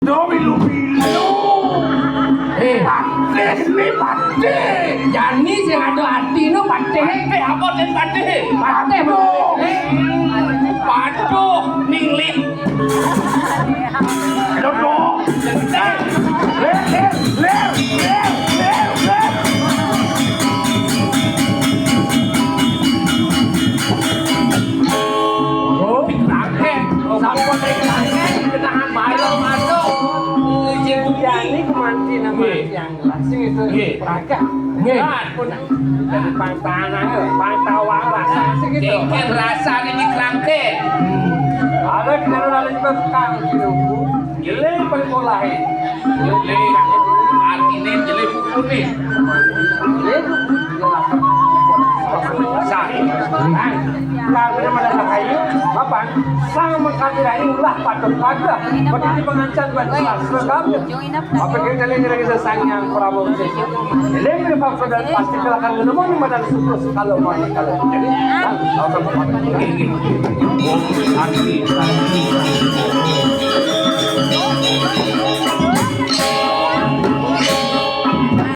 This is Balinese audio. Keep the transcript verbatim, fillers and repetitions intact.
Domilu pilu. Eh, patih ni patih. Jani sing ada ati no patih. Patih apa dan patih? Patih. Eh, patuh ninglit. Dodo. Ler, ler, ler, ler, ler, ler. Oh, dikerangkeng. Sampun dikerangkeng, kenahan bayar masuk. Jadi kemanti nama yang jelas itu. Nggih. Praga. Nggih. Nah, pun dari pantang, pantawang rasa sih gitu. Jengkel rasa ini dikerangkeng. Ada kendaraan lalu juga kang gitu. Jelek paling mulai. Jelek. Artinya jelek pukul nih. Jelek. Sah. Nah, karena pada kayu, apa? Sang mengkabirahi ulah patut pada. Bagi pengancan buat jelas. Apa kita lihat kita sang yang Prabowo. Jelek ini Pak Saudara pasti kelakar menemukan badan suku kalau mau kalau jadi. Nah, kalau